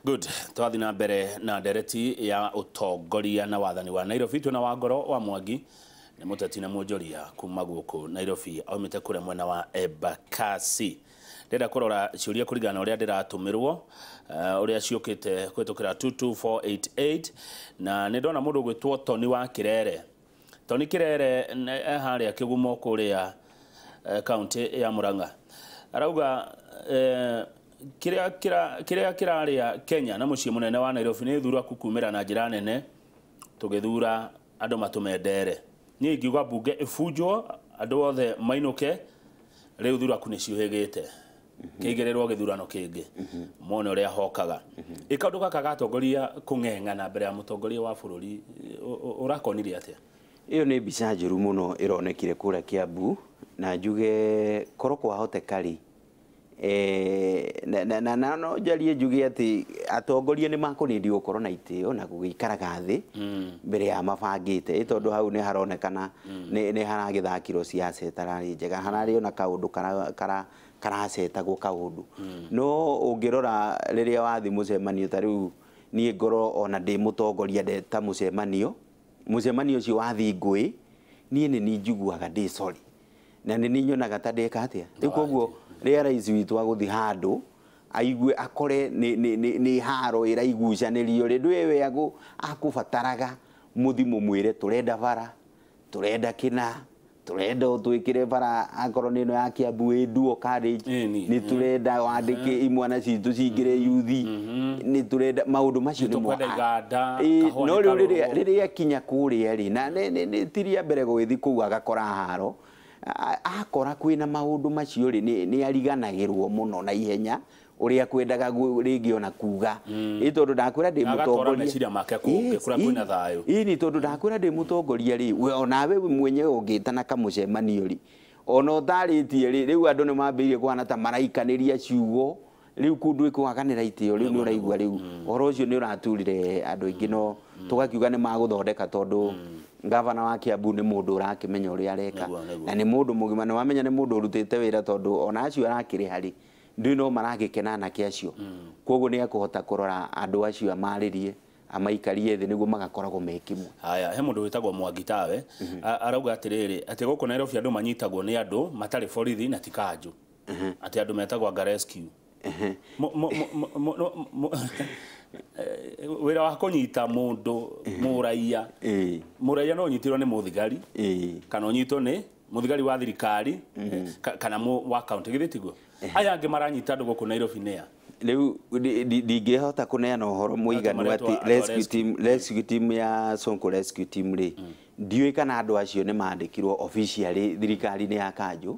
Good. Twathi na mbere na ndereti ya utongoria na wathani wa Nairobi. Twina wa ngoro wa Mwangi nĩ mũteti na mwonjoria kuma gũkũ Nairobi, aumĩte kũrĩa mwena wa Embakasi. Ndĩrenda kũrora ciũria kũringana na ũrĩa ndĩratũmĩrwo, ũrĩa ciũkĩte kũhĩtũkĩra 22488, na nĩ ndona mũndũ ũgwĩtwo Tony wa Kirere. Tony Kirere e harĩa Kĩgumo kũrĩa kaunti ya Murang'a. Arauga kĩrĩa kĩrarĩa Kenya na mũciĩ mũnene wa Nairobi nĩ thuraku kumĩra na njĩra nene tũgĩthura andũ matũmendere. Niĩ ingiuga mbunge ĩbunjwo andũ othe mainũke, rĩu thuraku nĩ ciũhĩgĩte kĩigĩrĩrwo gĩthurano kĩngĩ mone ũrĩa hokaga. Ĩkaũndũ gaka gatongoria kũng'eng'ana mbere ya mũtongoria wa bũrũri, ũrakonire atĩa? Ĩyo nĩ mbica njũru mũno ĩronekire kũrĩa Kiambu, na njuge korwo kwahoteka rĩ, na no njarie njuge atĩ atongoria nĩ makũnindi gũkorwo na itĩo na gũgĩikaraga thĩ mbere ya mabangĩte, ĩ tondũ hau nĩ haronekana nĩ haragĩthakirwo siasa ĩtararĩ njega, hararĩ ona kaũndũ karacetagwo kaũndũ. No ũngĩrora rĩrĩa wathi mũcemanio ta rĩu, niĩ ngorwo ona ndĩ mũtongoria ndeta mũcemanio, mũcemanio ũcio wathi ngũĩ, niĩ nĩ njiguaga ndĩ sorry na nĩ nyonaga ta ndeka atĩa. Rĩu koguo rĩrĩa rais witũ agũthiĩ handũ aigue akore nĩ haro ĩraigucanĩrio rĩ, ndũĩ we akũbataraga mũthi mũmwĩre tũrenda bara, tũrenda kĩna, tũrenda ũtwĩkĩre bara, akorwo nĩ ĩno ya Kiambu ĩ dual carriage, nĩ tũrenda wandĩke imwana citũ cingĩre yuthi, nĩ tũrenda maũndũ macio nĩ Nĩtũkwenda iganda, kahũa no nĩ rĩu karũrũ. rĩrĩa akinya kũrĩa rĩ, na nĩ ti rĩa mbere gũgĩthiĩ kũu agakora haro, akora kwĩna maũndũ macio rĩ, nĩ ariganagĩrwo mũno na ihenya ũrĩa kwendaga rĩngĩ ona kuga. Ĩ tondũ ndakwĩra ndĩ Na agatwara mũtongoria. meciria make kũngĩ, Yes, kũrĩa kwĩna thayũ. Ĩ ni tondũ ndakwĩra ndĩ mũtongoria rĩ, we onawe mwenyewe ũngĩtana kamũcemanio rĩ, ona ũtarĩtie rĩ, rĩu andũ nĩ mambĩrĩirie kũhana ta maraikanĩria ciugo, rĩu kũndũ ĩkwaganĩra itĩo, rĩu nĩ ũraigua rĩu ũhoro ũcio nĩ ũraturire andũ aingĩ, no tũgakiuga nĩ magũthondeka tondũ gavana wa Kiambu nĩ mũndũ ũrakĩmenya ũrĩa areka. Nĩguo, nĩguo. Na nĩ mũndũ mũgima, nĩ wamenya nĩ mũndũ ũrutĩte wĩra tondũ ona acio arakĩrĩha rĩ, ndũĩ no maragĩkena anake acio. Koguo nĩ ekũhota kũrora andũ acio amarĩrie, amaikarie thĩ nĩguo magakoragwo me kĩmwe. Haya, he mũndũ wĩtagwo Mwangi Tawe, arauga atĩrĩrĩ, atĩ gũkũ Nairobi andũ manyitagwo nĩ andũ matarĩ borithi na ti kanjũ, atĩ andũ metagwo anga rescue. Wĩra wa kũnyita mũndũ mũraia, mũraia no ũnyitirwo nĩ mũthigari, kana ũnyitwo nĩ mũthigari wa thirikari, kana wa county, githĩ tiguo? Aya angĩ maranyita andũ gũkũ Nairobi nĩa? Rĩu ndingĩhota kũneana ũhoro mũiganu maretwo atĩ andũ a rescue rescue. team, rescue team ya Sonko rescue team rĩ, ndiũĩ kana andũ acio nĩ mandĩkirwo officially thirikari-inĩ ya kanjũ,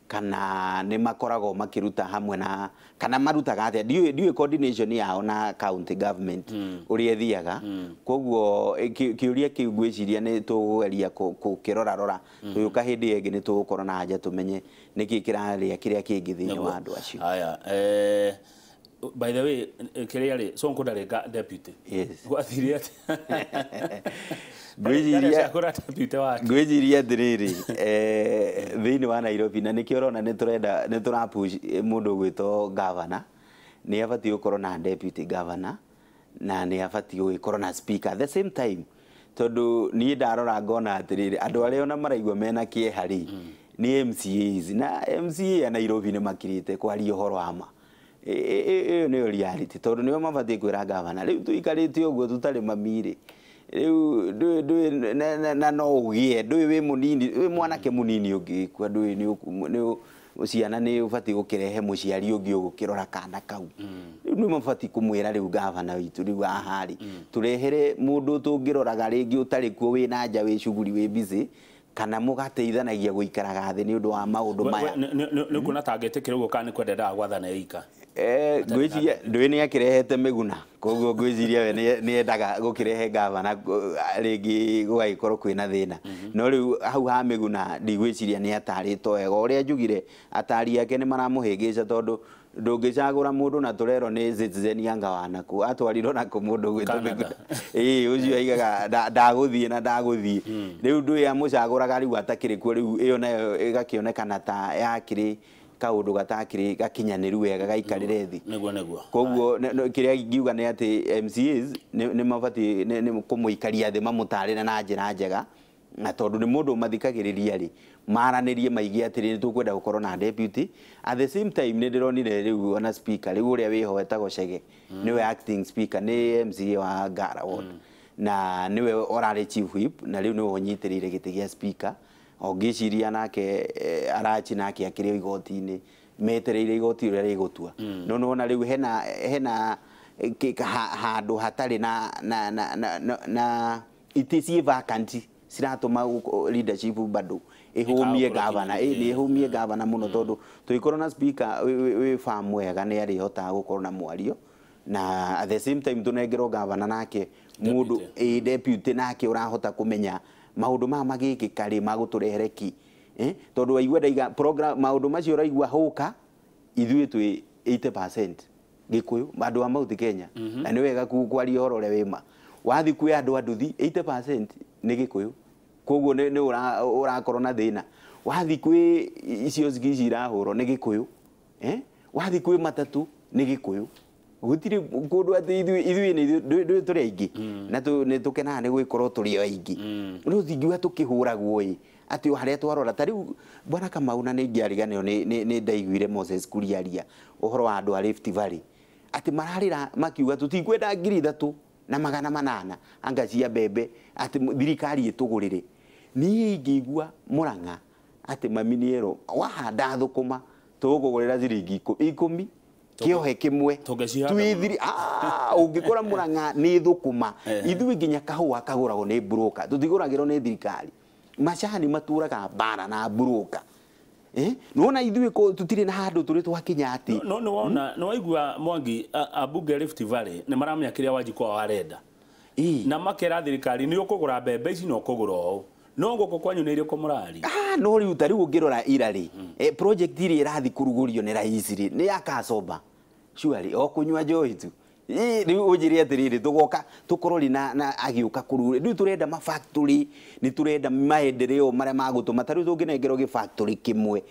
kana nĩ makoragwo makĩruta hamwe na, kana marutaga atĩa, ndiũĩ coordination yao na county government ũrĩa ĩthiaga. Koguo kĩũria kĩu ngwĩciria nĩ tũgũgeria gũkĩrora rora, tũgĩũka hĩndĩ ĩyo ĩngĩ nĩ tũgũkorwo na anja tũmenye nĩkĩ kĩrarĩa kĩrĩa kĩngĩ thĩinĩ wa andũ acio. Haya, by the way, kĩrĩa rĩ, Sonko ndarĩ deputy. Yes. Gwathire atĩa? Ngwĩciria Ndarĩ deputy wake. Ngwĩciria atĩrĩrĩ, thĩinĩ wa Nairobi, na nĩkĩo ũrona nĩ tũrenda, nĩ tũra push mũndũ ũgwĩtwo governor, nĩ abatiĩ gũkorwo na deputy governor, na nĩ abatiĩ gũgĩkorwo na speaker at the same time, tondũ niĩ ndarora ngona atĩrĩrĩ, andũ arĩa ona maraigua mena kĩeha rĩ, nĩ MCAs, na MCA ya Nairobi nĩ makirĩte kwaria ũhoro wa ma. Ĩyo nĩyo reality, tondũ nĩo mabatiĩ kwĩra gavana rĩu tũikarĩte ũguo tũtarĩ mami rĩ, rĩu ndũĩ na no ũgĩe, ndũĩ wĩ mũnini, wĩ mwanake mũnini ũngĩgĩkua, ndũĩ nĩ ciana nĩ ũbatiĩ gũkĩrehe mũciari ũngĩ ũgũkĩrora kana kau. Rĩu nĩ mabatiĩ kũmwĩra rĩu gavana witũ rĩu haha rĩ, tũrehere mũndũ tũngĩroraga rĩngĩ ũtarĩ kuo, wĩ na nja, wĩ cuguri, wĩ busy, kana mũgateithanagia gũikaraga thĩ nĩ ũndũ wa maũndũ maya. Nĩ kuona ta angĩtĩkĩra ũguo, kana nĩ kwenda endaga gwathana ika? Ngwĩciria ndũĩ nĩ akĩrehete Mĩguna, koguo ngwĩciria we nĩ endaga gũkĩrehe gavana rĩngĩ gũgagĩkorwo kwĩna thĩna. No rĩu hau ha Mĩguna ndigwĩciria nĩ atarĩtwo wega, ũrĩa njugire atari ake nĩ maramũhĩngĩca, tondũ ndũngĩcagũra mũndũ na tũrerwo nĩ citizen anga wanaku atwarirwo nako mũndũ ũgwĩtwo Canada. Mĩguna. Ĩĩ, ũcio aigaga ndagũthiĩ na ndagũthiĩ. Rĩu ndũĩ amũcagũraga rĩu atakĩrĩ kuo, rĩu ĩyo nayo ĩgakĩonekana ta yakĩrĩ kaundu gatakiri gakinyaniru wega gaikarire thi. Niguo niguo. Koguo kiria ngiuga ni ati MCAs ni mabati ni kumuikaria thi mamutarire na njira njega, na tondu ni mundu mathikagiriria ri maranirie maige atiri ni tukwenda gukorwo na deputy. At the same time ni ndironire riu ona speaker riu uria wiho etagwo Chege niwe acting speaker, ni MCA wa Ngara ward, na niwe orari chief whip, na riu niwe unyitirire giti gia speaker. Ongiciria nake arachi nake akiri igoti-ini metereire igoti uria rigutua. No nona riu hena handu hatari na na na na iti ci vacant ciratuma leadership bado ihumie gavana, ni ihumie gavana muno tondu tuikorwo na speaker wi farm wega ni arihotaga gukorwo na mwario, na at the same time tunengerwo gavana nake mundu deputy nake urahota kumenya maundu maya magikika ri maguturehere ki, tondu waigua ndaiga program maundu macio uraigua huka ithuĩ twi 80% Gikuyu andu a Mount Kenya, na ni wega kwaria uhoro uria wima wathi kwi andu a nduthi 80% ni Gikuyu, koguo ni urakorwo na thina. Wathi kwi icio ici irahurwo ni Gikuyu, wathi kwi matatu ni Gikuyu, gutiri kundu ati ithuĩ nĩ tũrĩ aingĩ na nĩ tũkenaga nĩ gũgĩkorwo tũrĩ aingĩ, no tingiuga tũkĩhũragwo ĩ atĩ o harĩa twarora. Ta rĩu Bwana Kamau, na nĩ ingĩariganĩrwo nĩ ndaiguire Moses Kuria aria ũhoro wa andũ a Rift Valley atĩ mararĩra makiuga tũtikwenda 3,800 anga cia mbembe atĩ thirikari ĩtũgũrĩre. Niĩ ingĩigua Murang'a atĩ mami nĩerwo wahanda thũkũma tũgũkũgũrĩra ciringi 10 kiohe kimwe twithiri ungikora Murang'a ni thukuma ithuĩ nginya kahũa kagũragwo nĩ broker, tũtigũragĩrwo nĩ thirikari. Macani maturaga mbara na broker, nĩwona ithuĩ tũtirĩ na handũ tũrĩ twakinya atĩ no nĩwona nĩwaigua Mwangi ambunge Rift Valley nĩ maramenya kĩrĩa Wanjikũ arenda na makera thirikari nĩ ũkũgũra mbembe ici na ũkũgũra ũũ, no gũkũ kwanyu nĩ irĩkũ mũraria? No rĩu ta rĩu ũngĩrora ira rĩ, project iria ĩrathiĩ kũrugũrio nĩ rais rĩ nĩ ya Kasomba surely o kunywa njohi tu. Riu unjire atiriri tugoka tukorwo ri na agiuka kuru riu turenda ma factory ni turenda maendeleo maria magutuma ta riu tunginengerwo gi factory kimwe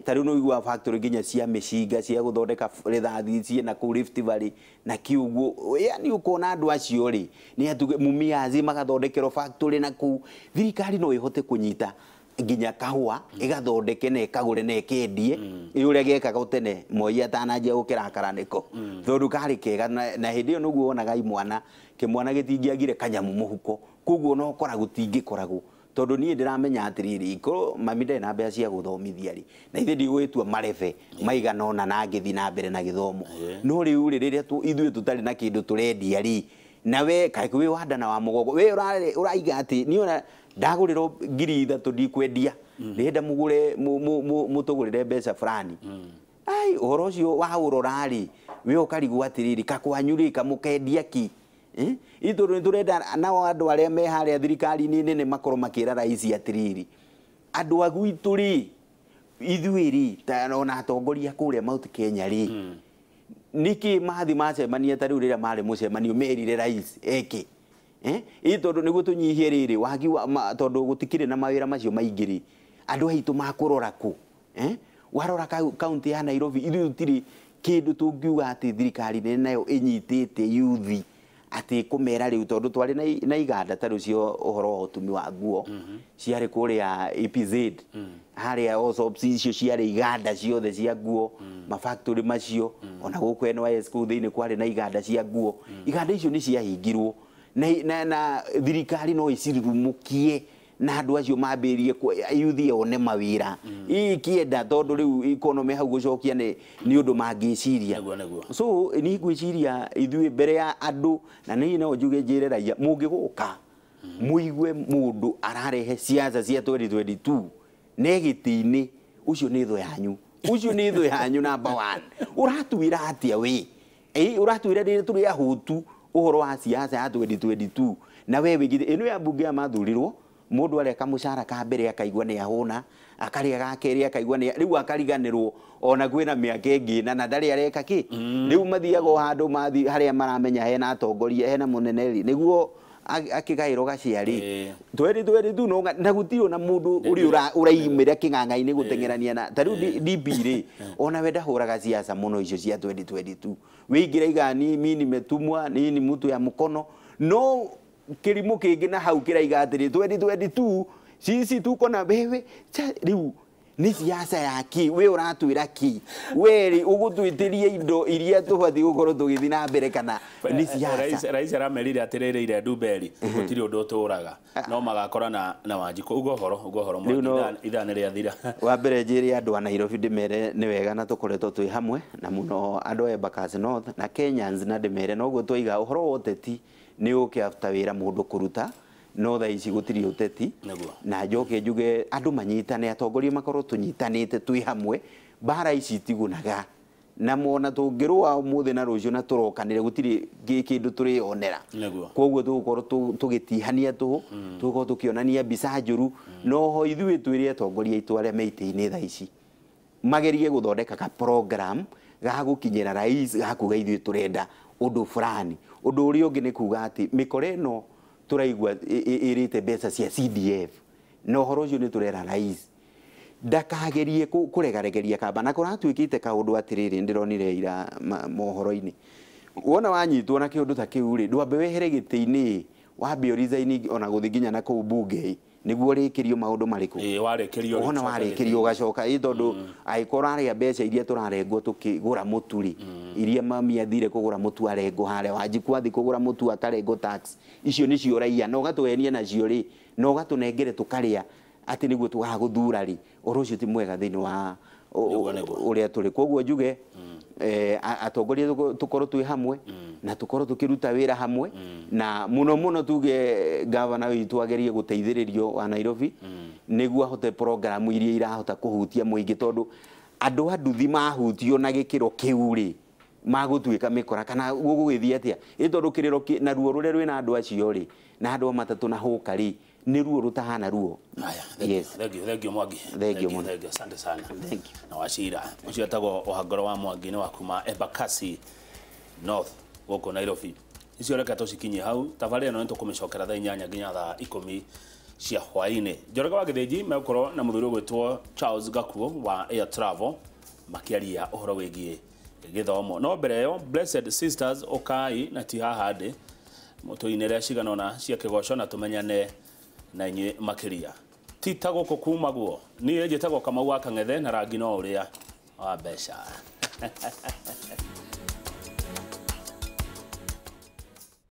ta riu no igua factory nginya cia micinga cia guthondeka rithathi cie na kuu Rift Valley na kiuguo, yani ukona andu acio ri ni atuge Mumias magathondekerwo factory na kuu thirikari no ihote kunyita nginya kahua igathondeke na ikagure na ikendie uria gekaga tene Moi atananjia gukĩrakara nĩko tondu karĩ kega na hĩndĩ ĩyo nĩguo wonaga imwana kĩmwana gĩtingĩagire kanyamu mũhuko koguo no kora gũtingĩkoragwo tondu niĩ ndĩramenya atĩrĩrĩ ikorwo mami ndarĩ na mbeca cia gũthomithia rĩ na ithe ndigũgĩtua marebe maigana ũna na ngĩthiĩ na mbere na gĩthomo no rĩu rĩ rĩrĩa ithuĩ tũtarĩ na kĩndũ tũrendia rĩ nawe kaĩ wĩ wanda na wa mũgongo we ũraiga atĩ niĩ ona ndagũrĩrwo 3,000 ndikwendia ndĩrenda mũgũre mũtũgũrĩre mbeca fulani ai ũhoro ũcio wa ũrora rĩ we ũkarigwo atĩrĩrĩ kakwanyu rĩ kamũkendia ki itũ nĩ tũrenda nao andũ arĩa me harĩa thirikari-inĩ nene makorwo makĩra raisi atĩrĩrĩ andũ a gwitũ rĩ ithuĩ rĩ ona atongoria kũrĩa Mount Kenya rĩ nĩkĩ mathi macemania ta rĩu rĩrĩa marĩ mũcemanio merire rais eke ĩ tondu nĩguo tũnyihie rĩrĩ wagi wa tondu gũtikĩrĩ na mawĩra macio maingĩ rĩ andũ aitũ makũrora kũ warora kaunti ya Nairobi ithuĩ tũtirĩ kĩndũ tũngiuga atĩ thirikari nene nayo ĩnyitĩte yuthi atĩ kũmera rĩu tondu twarĩ na iganda ta rĩu cia ũhoro wa ũtumi wa nguo ciarĩ kũrĩa EPZ harĩa Osops icio ciarĩ iganda ciothe cia nguo mafactory macio ona gũkũ NYS kũu thĩinĩ kwarĩ na iganda cia nguo iganda icio nĩ ciahingirwo na thirikari no icirurumukie na andũ acio mambĩrĩrie yuthi one mawĩra ikienda tondu rĩu economy hau gũcokia nĩ ũndũ mangĩciria so niĩ ngwĩciria ithuĩ mbere ya andũ na niĩ no njuge njĩre raia mũngĩgũka mũigue mũndũ ararehe siasa cia 2022 ne gĩtĩ-inĩ ũcio nĩ thũ yanyu ũcio nĩ thũ yanyu number 1 ũratwĩra atĩa we ũratwĩra rĩrĩa tũrĩ ahũtu ũhoro wa siasa ya 2022 na we wĩgithĩ ĩno ya mbunge ya mathurirwo mundu areka mucara ka mbere akaigua ni ahuna akaria ga keri akaigua ni riu akariganirwo ona kwina miaka ingi na ndari areka ki riu mathiaga handu mathi haria maramenya hena atongoria hena munene ri niguo akĩgaĩrwo gaciari 2022 no na gũtirĩ na mũndũ ũrĩa ũraimĩra kĩng'ang'a-inĩ gũteng'erania na ta rĩu DP rĩ ona we ndahũraga siasa mũno icio cia 2022 wĩingĩra igani mimi nimetumwa nini mtu ya mkono no kĩrimũ kĩngĩ na hau kĩraiga atĩrĩ 2022 sisi tuko na wewe rĩu nĩ siasa ya ki we ũratwĩra ki we rĩ ũgũtwĩtĩria indo iria tũbatiĩ gũkorwo tũgĩthiĩ na mbere kana nĩ siasa. Rais aramerire atĩrĩrĩ ire Ndumberi gũtirĩ ũndũ ũtũraga no magakorana na Wanjikũ ugo ũhoro ithaa nĩ rĩathira. Wa mbere njĩre andũ a Nairobi ndĩmere nĩ wega na tũkoretwo twĩ hamwe na mũno andũ a Embakasi North na Kenyans na ndĩmere noguo twaiga ũhoro wa ũteti nĩ ũke after wĩra mũndũ kũruta no thaa ici gũtirĩ ũteti na njoke njuge andũ manyitane atongoria makorwo tũnyitanĩte twĩ hamwe mbara ici itigunaga na mona tũngĩrũa ũmũthĩ na rũciũ na tũrokanĩre gũtirĩ kĩndũ tũrĩonera koguo tũgũkorwo tũgĩtihania tũhũ tũgũkorwo tũkĩonania mbica njũru no ho ithuĩ twĩre atongoria aitũ arĩa me itĩ-inĩ thaa ici magerie gũthondeka ka program ga gũkinyĩra rais ga kuga ithuĩ tũrenda ũndũ fulani. Ũndũ ũrĩa ũngĩ nĩ kuga atĩ mĩkora ĩno tũraigua ĩrĩte mbeca cia CDF na ũhoro ũcio nĩ tũrera rais ndakagerie kũregaregeria kamba na kũratuĩkĩte kaũndũ atĩrĩrĩ ndĩronire ira mohoro-inĩ wona wanyitwo na kĩũndũ ta kĩu rĩ ndwambe wehere gĩtĩ-inĩ wambe ũresign ona gũthiĩ nginya na kũu bunge nĩguo rĩkĩrio maũndũ marĩkũ warĩkĩrio wona warĩkĩrio ũgacoka ĩ tondũ angĩkorwo arĩa mbeca iria tũrarengwo tũkĩgũra mũtu rĩ iria mami athire kũgũra mũtu arengwo harĩa Wanjikũ athi kũgũra mũtu akarengwo tax icio nĩcio raia na ũgatũhenia nacio rĩ na ũgatũnengere tũkarĩa atĩ nĩguo tũgagũthura rĩ ũhoro ũcio ti mwega thĩinĩ wa ũrĩa tũrĩ. Koguo njuge atongoria tũkorwo twĩ hamwe na tũkorwo tũkĩruta wĩra hamwe na mũno mũno tuge gavana witũ agerie gũteithĩrĩrio wa Nairobi nĩguo ahote programu iria irahota kũhutia mũingĩ tondũ andũ a nduthi mahutio na gĩkĩro kĩu rĩ magũtuĩka mĩkora kana gũgũgĩthiĩ atĩa ĩ tondũ kĩrĩro na ruo rũrĩa rwĩna andũ acio rĩ na andũ a matatũ na hũka rĩ nĩ ruo rũtahana ruo. Yes. Thank you Mwangi. Thank you. Thank you. Asante sana. Thank you. Na Wachira ũcio etagwo Wangoro wa Mwangi nĩ wa kuma Embakasi North gũkũ Nairobi. Icio reke tũcikinyie hau tabarĩra ĩno nĩ tũkũmĩcokera thaa 8 nginya thaa 10 cia hwaĩ-inĩ. Njoroge wa Gĩthĩnji megũkorwo na mũthuri ũgwĩtwo Charles Gakuo wa Air Travel makĩaria ũhoro wĩgiĩ gĩthomo. No mbere ĩyo Blessed Sisters ũkai na ti haha ndĩ mũtũinĩre cigana ũna cia kĩgoco na tũmenyane na inyuĩ makĩria. Ti ta gũkũ kumagwo niĩ njĩtagwo Kamau wa Kang'ethe na rangi no ũrĩa wa mbeca.